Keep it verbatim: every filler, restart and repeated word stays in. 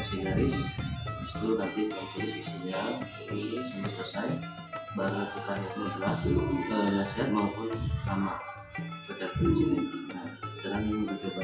Garis, habis itu nanti tulis isinya, tulis sampai selesai, baru kita itu adalah eh, nasihat maupun nama, ucapkan di sini. Nah, sekarang kita coba.